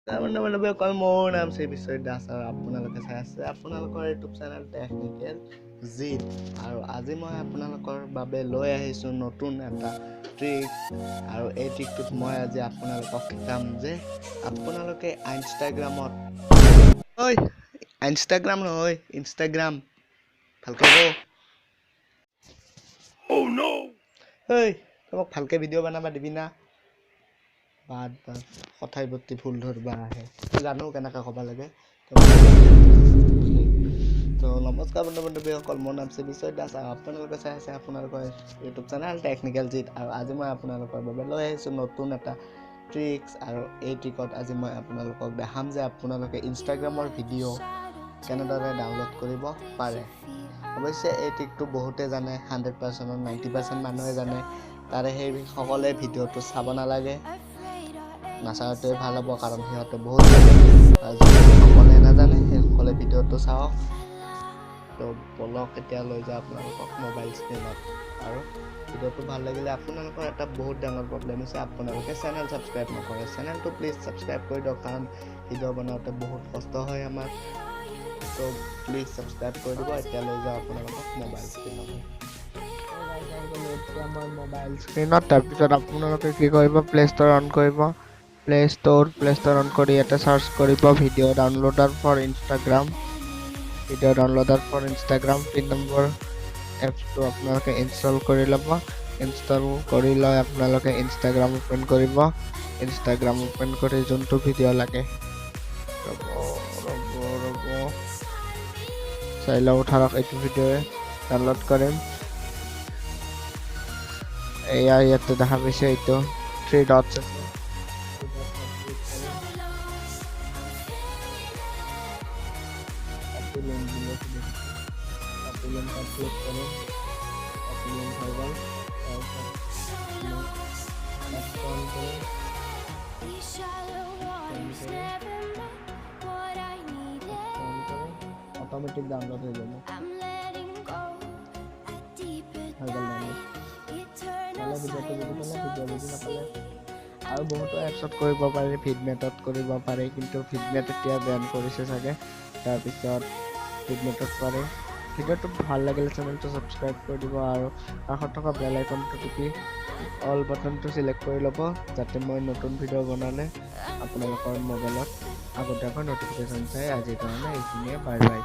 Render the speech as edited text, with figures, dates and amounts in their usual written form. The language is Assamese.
বন্ধু বান্ধৱীসকল, মোৰ নাম শ্ৰী বিশ্বজিৎ দাস আৰু আপোনালোকে চাই আছে আপোনালোকৰ ইউটিউব চেনেল টেকনিকেল জিত। আৰু আজি মই আপোনালোকৰ বাবে লৈ আহিছোঁ নতুন এটা ট্ৰিক। আৰু এই ট্ৰিকটোত মই আজি আপোনালোকক শিকাম যে আপোনালোকে ইনষ্টাগ্ৰামত, ঐ ইনষ্টাগ্ৰাম নহয়, ইনষ্টাগ্ৰাম ভালকৈ ক। ঐ, তই মোক ভালকৈ ভিডিঅ' বনাবা দিবি না? বাদ বাদ কথাই প্ৰতি ভুল ধৰবা আহে, জানো কেনেকৈ ক'ব লাগে। তো নমস্কাৰ বন্ধু বান্ধৱীসকল, মোৰ নাম শ্ৰী বিশ্বজিৎ দাস আৰু আপোনালোকে চাই আছে আপোনালোকৰ ইউটিউব চেনেল টেকনিকেল জিত। আৰু আজি মই আপোনালোকৰ বাবে লৈ আহিছোঁ নতুন এটা ট্ৰিক্স। আৰু এই ট্ৰিকত আজি মই আপোনালোকক দেখাম যে আপোনালোকে ইনষ্টাগ্ৰামৰ ভিডিঅ' কেনেদৰে ডাউনলোড কৰিব পাৰে। অৱশ্যে এই ট্ৰিকটো বহুতে জানে, 100%ত 90% মানুহে জানে। তাৰে সেইসকলে ভিডিঅ'টো চাব নালাগে, নাচাওঁতে ভাল হ'ব, কাৰণ সিহঁতে বহুত জানে। আৰু যিসকলে নাজানে সেইসকলে ভিডিঅ'টো চাওক। তো বলক, এতিয়া লৈ যাওঁ আপোনালোকক মোবাইল স্ক্ৰীণত। আৰু ভিডিঅ'টো ভাল লাগিলে, আপোনালোকৰ এটা বহুত ডাঙৰ প্ৰব্লেম হৈছে, আপোনালোকে চেনেল ছাবস্ক্ৰাইব নকৰে। চেনেলটো প্লিজ ছাবস্ক্ৰাইব কৰি দিয়ক, কাৰণ ভিডিঅ' বনাওঁতে বহুত কষ্ট হয় আমাৰ। তো প্লিজ ছাবস্ক্ৰাইব কৰি দিব। এতিয়া লৈ যাওঁ আপোনালোকক মোবাইল স্ক্ৰীণত। এতিয়া মই মোবাইল স্ক্ৰীণত। তাৰপিছত আপোনালোকে কি কৰিব? প্লে ষ্ট'ৰ অন কৰিব। প্লে ষ্ট'ৰ অন কৰি ইয়াতে চাৰ্চ কৰিব video downloader for Instagram. Video downloader for Instagram 3 number এপছটো আপোনালোকে ইনষ্টল কৰি ল'ব। ইনষ্টল কৰি লৈ আপোনালোকে ইনষ্টাগ্ৰাম অ'পেন কৰিব। ইনষ্টাগ্ৰাম অ'পেন কৰি যোনটো ভিডিঅ' লাগে, ৰ'ব ৰ'ব ৰ'ব, চাই লওঁ। ধৰক এইটো ভিডিঅ'য়ে ডাউনলোড কৰিম। এয়া ইয়াতে দেখা পাইছে, এইটো থ্ৰী ডটছ আছে। কপি লিংক দিলে, কপি লিংকত ক্লিক কৰিম। কপি লিংক হৈ গ'ল। তাৰপিছত মই এপটো অন কৰিম। অন কৰিম, অট'মেটিক ডাউনলোড হৈ যাব। হৈ গ'ল ডাউনলোড। চালে ভিডিঅ'টো বুজি পালে? ভিডিঅ' বুজি নাপালে আৰু বহুতো এপছত কৰিব পাৰি, ভিডমেটত কৰিব পাৰি, কিন্তু ভিডমেট এতিয়া বেন কৰিছে চাগে। তাৰপিছত ভিডমেটত পাৰে। ভিডিঅ'টো ভাল লাগিলে চেনেলটো ছাবস্ক্ৰাইব কৰি দিব আৰু কাষত থকা বেল আইকনটো টিপি অল বাটনটো চিলেক্ট কৰি ল'ব, যাতে মই নতুন ভিডিঅ' বনালে আপোনালোকৰ মোবাইলত আগতীয়াকৈ ন'টিফিকেশ্যন চাই। আজিৰ কাৰণে এইখিনিয়ে, বাই বাই।